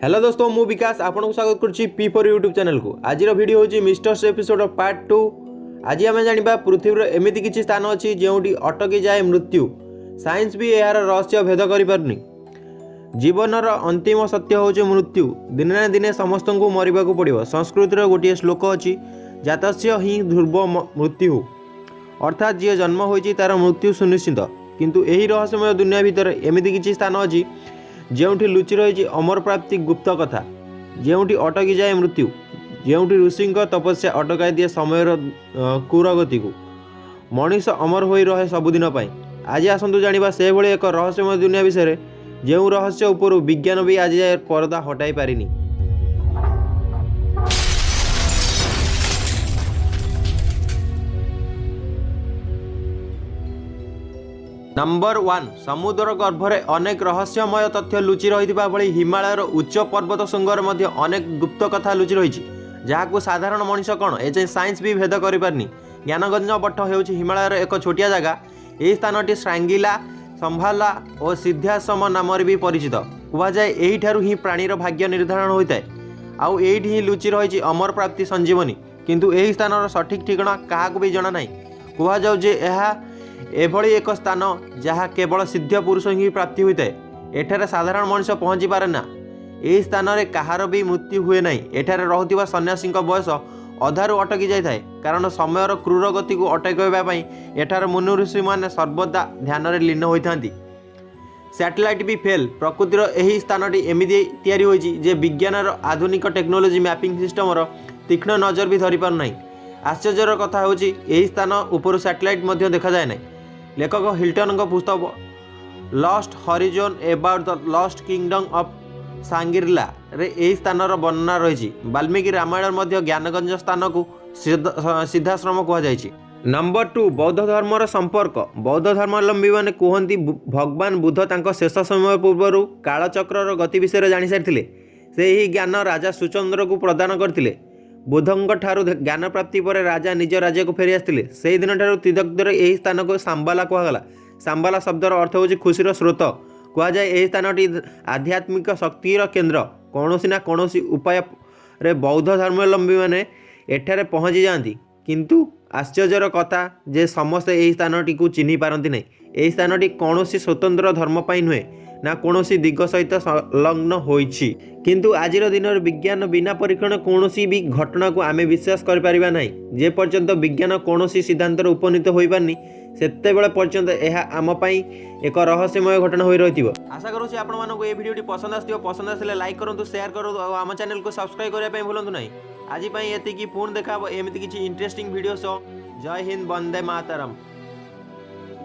Hello ଦୋସ୍ତ, ମୁଁ ବିକାଶ ଆପଣଙ୍କୁ ସ୍ୱାଗତ କରୁଛି ପି ଫୋର୍ ୟୁଟ୍ୟୁବ୍ ଚ୍ୟାନେଲକୁ। ଆଜିର ଭିଡ଼ିଓ ହେଉଛି ମିଷ୍ଟର୍ସ ଏପିସୋଡ଼ ପାର୍ଟ 2। ଆଜି ଆମେ ଜାଣିବା ପୃଥିବୀର ଏମିତି କିଛି ସ୍ଥାନ ଅଛି ଯେଉଁଠି ଅଟକି ଯାଏ ମୃତ୍ୟୁ। ସାଇନ୍ସ ବି ଏହାର ରହସ୍ୟ ଭେଦ କରିପାରୁନି। ଜୀବନର ଅନ୍ତିମ ସତ୍ୟ ହେଉଛି ମୃତ୍ୟୁ। ଦିନେ ନା ଦିନେ ସମସ୍ତଙ୍କୁ ମରିବାକୁ ପଡ଼ିବ। ସଂସ୍କୃତିର ଗୋଟିଏ ଶ୍ଲୋକ ଅଛି, ଜାତସ୍ୟ ହିଁ ଧ୍ରୁବ ମୃତ୍ୟୁ, ଅର୍ଥାତ୍ ଯିଏ ଜନ୍ମ ହୋଇଛି ତା'ର ମୃତ୍ୟୁ ସୁନିଶ୍ଚିତ। କିନ୍ତୁ ଏହି ରହସ୍ୟମୟ ଦୁନିଆ ଭିତରେ ଏମିତି କିଛି ସ୍ଥାନ ଅଛି ଯେଉଁଠି ଲୁଚି ରହିଛି ଅମର ପ୍ରାପ୍ତି ଗୁପ୍ତ କଥା, ଯେଉଁଠି ଅଟକି ଯାଏ ମୃତ୍ୟୁ, ଯେଉଁଠି ଋଷିଙ୍କ ତପସ୍ୟା ଅଟକାଇ ଦିଏ ସମୟର କ୍ରୂର ଗତିକୁ। ମଣିଷ ଅମର ହୋଇ ରହେ ସବୁଦିନ ପାଇଁ। ଆଜି ଆସନ୍ତୁ ଜାଣିବା ସେଭଳି ଏକ ରହସ୍ୟମୟ ଦୁନିଆ ବିଷୟରେ, ଯେଉଁ ରହସ୍ୟ ଉପରୁ ବିଜ୍ଞାନ ବି ଆଜି ଯାଏ ପରଦା ହଟାଇ ପାରିନି। ନମ୍ବର 1, ସମୁଦ୍ର ଗର୍ଭରେ ଅନେକ ରହସ୍ୟମୟ ତଥ୍ୟ ଲୁଚି ରହିଥିବା ଭଳି ହିମାଳୟର ଉଚ୍ଚ ପର୍ବତ ଶୃଙ୍ଗରେ ମଧ୍ୟ ଅନେକ ଗୁପ୍ତ କଥା ଲୁଚି ରହିଛି, ଯାହାକୁ ସାଧାରଣ ମଣିଷ କ'ଣ ଏଯାଏଁ ସାଇନ୍ସ ବି ଭେଦ କରିପାରିନି। ଜ୍ଞାନଗଞ୍ଜ ମଠ ହେଉଛି ହିମାଳୟର ଏକ ଛୋଟିଆ ଜାଗା। ଏହି ସ୍ଥାନଟି ଶ୍ରାଙ୍ଗିଲା, ସମ୍ଭାଲା ଓ ସିଦ୍ଧାଶ୍ରମ ନାମରେ ବି ପରିଚିତ। କୁହାଯାଏ ଏହିଠାରୁ ହିଁ ପ୍ରାଣୀର ଭାଗ୍ୟ ନିର୍ଦ୍ଧାରଣ ହୋଇଥାଏ, ଆଉ ଏଇଠି ହିଁ ଲୁଚି ରହିଛି ଅମର ପ୍ରାପ୍ତି ସଞ୍ଜୀବନୀ। କିନ୍ତୁ ଏହି ସ୍ଥାନର ସଠିକ୍ ଠିକଣା କାହାକୁ ବି ଜଣା ନାହିଁ। କୁହାଯାଉଛି ଏହା ଏଭଳି ଏକ ସ୍ଥାନ ଯାହା କେବଳ ସିଦ୍ଧ ପୁରୁଷ ହିଁ ପ୍ରାପ୍ତି ହୋଇଥାଏ। ଏଠାରେ ସାଧାରଣ ମଣିଷ ପହଞ୍ଚି ପାରେ ନା। ଏହି ସ୍ଥାନରେ କାହାର ବି ମୃତ୍ୟୁ ହୁଏ ନାହିଁ। ଏଠାରେ ରହୁଥିବା ସନ୍ନ୍ୟାସୀଙ୍କ ବୟସ ଅଧାରୁ ଅଟକି ଯାଇଥାଏ, କାରଣ ସମୟର କ୍ରୂର ଗତିକୁ ଅଟକାଇବା ପାଇଁ ଏଠାର ମୁନି ଋଷିମାନେ ସର୍ବଦା ଧ୍ୟାନରେ ଲୀନ ହୋଇଥାନ୍ତି। ସ୍ୟାଟେଲାଇଟ୍ ବି ଫେଲ୍। ପ୍ରକୃତିର ଏହି ସ୍ଥାନଟି ଏମିତି ତିଆରି ହୋଇଛି ଯେ ବିଜ୍ଞାନର ଆଧୁନିକ ଟେକ୍ନୋଲୋଜି ମ୍ୟାପିଂ ସିଷ୍ଟମର ତୀକ୍ଷ୍ଣ ନଜର ବି ଧରିପାରୁନାହିଁ। ଆଶ୍ଚର୍ଯ୍ୟର କଥା ହେଉଛି ଏହି ସ୍ଥାନ ଉପରୁ ସ୍ୟାଟେଲାଇଟ୍ ମଧ୍ୟ ଦେଖାଯାଏ ନାହିଁ। ଲେଖକ ହିଲ୍ଟନଙ୍କ ପୁସ୍ତକ Lost Horizon About the Lost Kingdom of ସାଙ୍ଗିର୍ଲାରେ ଏହି ସ୍ଥାନର ବର୍ଣ୍ଣନା ରହିଛି। ବାଲ୍ମୀକି ରାମାୟଣରେ ମଧ୍ୟ ଜ୍ଞାନଗଞ୍ଜ ସ୍ଥାନକୁ ସିଦ୍ଧାଶ୍ରମ କୁହାଯାଇଛି। ନମ୍ବର 2, ବୌଦ୍ଧ ଧର୍ମର ସମ୍ପର୍କ। ବୌଦ୍ଧ ଧର୍ମାବଲମ୍ବୀମାନେ କୁହନ୍ତି ଭଗବାନ ବୁଦ୍ଧ ତାଙ୍କ ଶେଷ ସମୟ ପୂର୍ବରୁ କାଳଚକ୍ରର ଗତି ବିଷୟରେ ଜାଣିସାରିଥିଲେ। ସେ ଏହି ଜ୍ଞାନ ରାଜା ସୁଚନ୍ଦ୍ରକୁ ପ୍ରଦାନ କରିଥିଲେ। ବୁଦ୍ଧଙ୍କ ଠାରୁ ଜ୍ଞାନ ପ୍ରାପ୍ତି ପରେ ରାଜା ନିଜ ରାଜ୍ୟକୁ ଫେରି ଆସିଥିଲେ। ସେହି ଦିନଠାରୁ ତିବ୍ଦତରେ ଏହି ସ୍ଥାନକୁ ସାମ୍ବାଲା କୁହାଗଲା। ସାମ୍ବାଲା ଶବ୍ଦର ଅର୍ଥ ହେଉଛି ଖୁସିର ସ୍ରୋତ। କୁହାଯାଏ ଏହି ସ୍ଥାନଟି ଆଧ୍ୟାତ୍ମିକ ଶକ୍ତିର କେନ୍ଦ୍ର। କୌଣସି ନା କୌଣସି ଉପାୟରେ ବୌଦ୍ଧ ଧର୍ମାବଲମ୍ବୀମାନେ ଏଠାରେ ପହଞ୍ଚି ଯାଆନ୍ତି। କିନ୍ତୁ ଆଶ୍ଚର୍ଯ୍ୟର କଥା ଯେ ସମସ୍ତେ ଏହି ସ୍ଥାନଟିକୁ ଚିହ୍ନି ପାରନ୍ତି ନାହିଁ। ଏହି ସ୍ଥାନଟି କୌଣସି ସ୍ୱତନ୍ତ୍ର ଧର୍ମ ପାଇଁ ନୁହେଁ, ନା କୌଣସି ଦିଗ ସହିତ ସଂଲଗ୍ନ ହୋଇଛି। କିନ୍ତୁ ଆଜିର ଦିନରେ ବିଜ୍ଞାନ ବିନା ପରୀକ୍ଷଣ କୌଣସି ବି ଘଟଣାକୁ ଆମେ ବିଶ୍ୱାସ କରିପାରିବା ନାହିଁ। ଯେ ପର୍ଯ୍ୟନ୍ତ ବିଜ୍ଞାନ କୌଣସି ସିଦ୍ଧାନ୍ତରେ ଉପନୀତ ହୋଇପାରିନି, ସେତେବେଳେ ପର୍ଯ୍ୟନ୍ତ ଏହା ଆମ ପାଇଁ ଏକ ରହସ୍ୟମୟ ଘଟଣା ହୋଇ ରହିଥିବ। ଆଶା କରୁଛି ଆପଣମାନଙ୍କୁ ଏହି ଭିଡ଼ିଓଟି ପସନ୍ଦ ଆସିଥିବ। ପସନ୍ଦ ଆସିଲେ ଲାଇକ୍ କରନ୍ତୁ, ସେୟାର କରନ୍ତୁ ଆଉ ଆମ ଚ୍ୟାନେଲକୁ ସବସ୍କ୍ରାଇବ୍ କରିବା ପାଇଁ ଭୁଲନ୍ତୁ ନାହିଁ। ଆଜି ପାଇଁ ଏତିକି, ପୁଣି ଦେଖା ହେବ ଏମିତି କିଛି ଇଣ୍ଟରେଷ୍ଟିଂ ଭିଡ଼ିଓ ସହ। ଜୟ ହିନ୍ଦ, ବନ୍ଦେ ମାତରମ୍।